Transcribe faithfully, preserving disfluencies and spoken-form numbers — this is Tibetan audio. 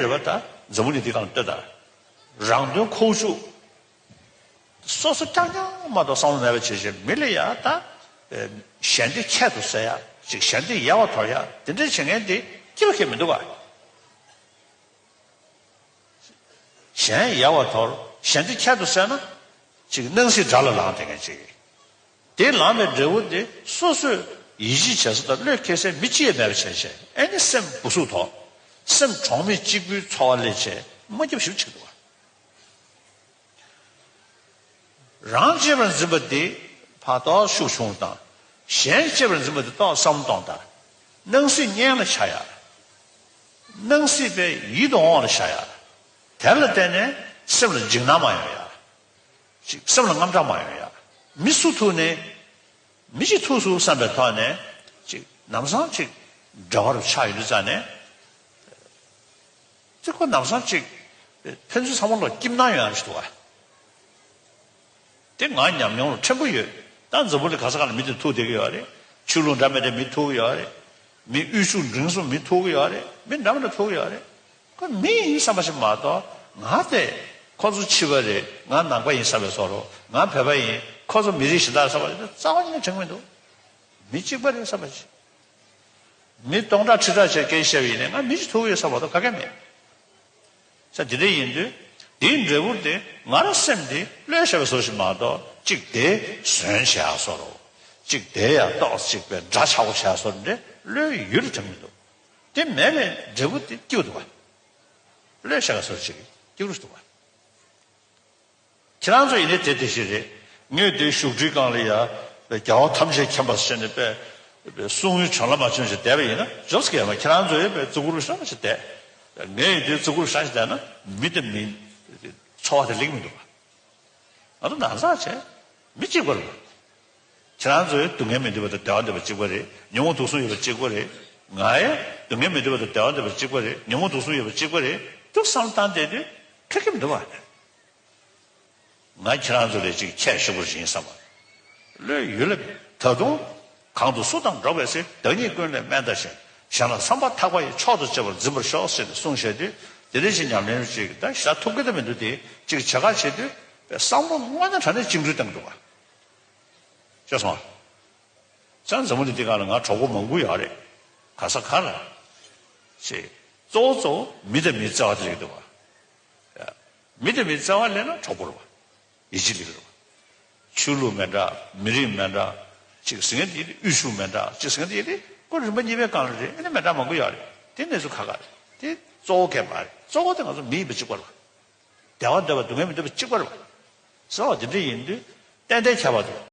རེད་པ། ད་འཛམ་བུ་གླིང་འདི་སྒང་ལ་ལྟོས་དང་། རང་དོན་ཁོག་ཆུད། སོ་སོ་རྐྱང་རྐྱང་མ་གཏོགས་བསམ་བློ་མེད་པ་བྱས་བྱས་མི་ལ་ཡ་ད། ཨེ། གཞན་དོན་ཁྱད་དུ་གསོད་ཡ། ཅིག་གཞན་དོན་ཡལ་བར་དོར་ཡ། དེ་འདྲ་བྱེད་མཁན་དེ་སྐྱིད་པ་ཁྱད་མི་འདུག་པ། གཞན་ཡལ་བར་དོར། གཞན་དོན་ཁྱད་དུ་གསོད་ན། ཅིག་སྣང་སྲིད་དགྲ་ལ་ལངས་བསྡད་མཁན་ཅིག། དེ་ལངས་པའི་འབྲས་བུ་དེ་སོ་སོས་ཡིད་ཆེས་བྱེད་ས་དང་བློས་འཁེལ་སའི་མི་གཅིག་ཡང་མེད་པ་བྱས་བྱས། ཨེ་ནི་སེམས་སྦུ་སུག་དོགས། སེམས་གྲོགས་མེད་གཅིག་པུའི་འཚོ་བ་སླེབས་བྱས་མ་སྐྱིད་པ་ཞིག་ཆགས་འདུག་པ། རང་གཅེས་པར་འཛིན་པ་དེ་ཕར་ཏོག་ཤུགས་ཆུང་དང་། གཞན་གཅེས་པར་འཛིན་པ་དེ་ཏོག་བསམ་བློ་གཏོང་དང་། སྣང་སྲིད་གཉེན་ལ་ཆགས་ཡ། སྣང་སྲིད་པའི་ཡིད་དུ་འོང་བ་ལ་ཆགས་ཡ། དེ་ལ་བརྟེན་ནས་སེམས་ལ་འཇིགས་སྣང་མ་ཡོང་ཡ། ཅིག་སེམས་ལ་དངངས་སྐྲག་མ་ཡོང་ཡ། མི་སུ་ཐུག་ནས། མི་གཅིག་ཐུག་སོང་བསམ་པའི་ཐོག་ནས། ཅིག་ལམ་སང་ཅིག་འབྲེལ་བ་རུ་ཆགས་ཡོང་དུས་ཙ་ནས། ཅིག་ཁོ་ལམ་སང་ཅིག་ཕན་ཚུན་ཚང་མ་ལ་སྐྱིད་སྣང་ཡོང་ཡ་ཞིག་འདུག་པ། དེ་ང་ཉམས་མྱོང་ལ་ཕྲན་བུ་ཡོད། ད་འཛམ་བུ་གླིང་ག་ས་ག་ལ་མི་དེ་ཐུག་བསྡད་ཀྱི་ཡོད་རེད། ཆོས་ལུགས་འདྲ་མི་འདྲ་མི་ཐུག་གི་ཡོད་རེད། མི་དབུལ་ཕྱུག་འབྲིང་གསུམ་མི་ཐུག་གི་ཡོད་རེད། མི་འདྲ་མི་འདྲ་ཐུག་གི་ཡོད་རེད། ཁོ་མི་ཡིན་བསམ་པ་ཞིག་མ་གཏོགས། ང་དེ་ཁོ་ཚོ་ཕྱི་པ་རེད། ང་ནང་པ་ཡིན་བསམ་པའི་བཟོ་འདྲ། ང་བོད་པ་ཡིན། ཁོ་ཚོ་མི་རིགས་གཞན་དག་བསམ་པ་ཞིག་རྩ་བ་ཉིད་ནས་དྲན་གྱི་མི་འདུག། མི་གཅིག་པ་རེད་བསམ་པ་ཞིག། མི་སྟོང་ཕྲག་ཁྲི་ཕྲག་བྱས་སྐད་ཆ་བཤད་པ་ཡིན་ནའི་ང་མི་གཅིག་ཐུག་གི་ཡོད་བསམ་པ་དང་ག་གེ་མེད། ས་དེ་འདྲ་ཡིན་དུས། དེའི་འབྲས་བུ་དེ་ང་རང་སེམས་དེ་བློས་བྱས་པའི་བཟོ་ཞིག་མ་གཏོགས། གཅིག་དེ་ཟོན་བྱེད་ཡ་བཟོ་འདྲ། གཅིག་དེ་ཡ་ཏོག་ཙམ་ཅིག་པའི་འདྲ་ཆགས་པོ་བྱེད་ཡ་བཟོ་འདྲ་བློའི་ཡུལ་དུ་དྲན་གྱི་འདུག། དེ་མེད་པའི་འབྲས་བུ་དེ་སྐྱིད་པོ་འདུག་པ། བློས་བྱས་པའི་བཟོ་ཅིག་སྐྱིད་པོ་འདུག་པ། ཁྱེད་རང་ཚོ་ཡིན་ནའི་དེ་དེ་བཞིན་རེད། ངས་དེ་བཞུགས་ཁྲིའི་སྒང་ལ་ཡ། རྒྱལ་བ་ཐམས་ཅད་མཁྱེན་པ་ཟེར་ནས་པས། གསུང་ཡུལ་བྱོན་ལ་མ་བྱོན་ཞིག་བསྡད་པ་ཡིན་ན་འཇོག་སྐལ་མ། ཁྱེད་རང་ཚོ་ཡོད་པའི་བརྩི་བཀུར་ཤོར་ཞིག་བསྡད། ངས་ཡིན་དུས་བརྩི་བཀུར་ཤོར་ཞིག་བསྡད་ན་མི་དེ་མི། འཚོ་བ་དེ་ལེགས་མི་འདུག་པ། ང་ཚོ་ནང་ཚགས་བྱས། མི་གཅིག་པ་རེད། ཁྱེད་རང་ཚོའི་སྡུག་བསྔལ་མི་འདོད་པ་དང་བདེ་བ་འདོད་པ་གཅིག་པ་རེད། ཉོན་མོངས་དུག་གསུམ་ཡོད་པ་གཅིག་པ་རེད། ང་ཡང་སྡུག་བསྔལ་མི་འདོད་པ་དང་བདེ་བ་འདོད་པ་གཅིག་པ་རེད། ཉོན་མོངས་དུག་གསུམ་ཡོད་པ་གཅིག་པ་རེད། འདུག་བསམ་བཏང་བསྡད་དུས་ཁེ་ཁེ་མི་འདུག་པ། ང་ཁྱེད་རང་ཚོ་ལས་ཅིག་ཁྱད་ཞུ་བར་ཡིན་བསམ་པ། བློའི་ཡུལ་ལ། ད་དུང་། གང་དུ་སུ་དང་འགྲོགས་པའི་ཚེ། བདག་ཉིད་ཀུན་ལས་དམན་ལྟ་ཞིང་། གཞན་ལ་བསམ་པ་ཐག་པ་ཡིས། མཆོག་ཏུ་གཅེས་པར་འཛིན་པར་ཤོག་ཟེར་ནས་གསུངས་བཞག་དུས། དེ་འདྲ་ཞིག་ཉམས་ལེན་ཅིག་ད་ཞེ་དྲག་ཐུབ་ཀྱི་ད་མི་འདུག་སྟེ། ཅིག་བྱེད་ཁ་བྱེད་དུས། བསམ་བློ་དངོས་གནས་དྲང་གནས་བཅིངས་འགྲོལ་བཏང་གི་འདུག་ག། ཤེས་སོང་ང་། ཅང་འཛམ་བུ་གླིང་འདི་སྒང་ལ་ང་གྲོགས་པོ་མང་པོ་ཡོད་རེད། ག་ས་ག་ལ། ཞེས། གཙོ་བོ་གཙོ་བོ་མི་དང་མི་བརྩེ་བ་དེ་ལེགས་འདུག་ག། མི་དང་མི་བརྩེ་བ་ལེགས་ན་གྲོགས་པོ་རེད་པ། ཡིད་ཆེས་ལེགས་རེད་པ། ཆོས་ལུགས་མི་འདྲ། མི་རིགས་མི་འདྲ། གཅིག་ཟེར་མཁན་དེ་དབུལ་ཕྱུག་མི་འདྲ། གཅིག་ཟེར་མཁན་དེ་ཁོ་རིམ་པ་གཉིས་པའི་སྒང་ལ་རེད། ཨ་ནི་མི་འདྲ་མང་པོ་ཡོད་རེད། དེ་གནས་ཚུལ་ཁག་ཁག་རེད། དེ་གཙོ་བོ་གལ་མ་རེད། གཙོ་བོ་དེ་ང་ཚོ་མི་ཡིན་པ་གཅིག་པ་རེད་པ། བདེ་བ་འདོད་པ་སྡུག་བསྔལ་མི་འདོད་པ་གཅིག་པ་རེད་པ། ཟེར་བ་དེ་འདྲ་ཡིན་དུས་ཏན་ཏན་ཁྱད་པར་འདུག།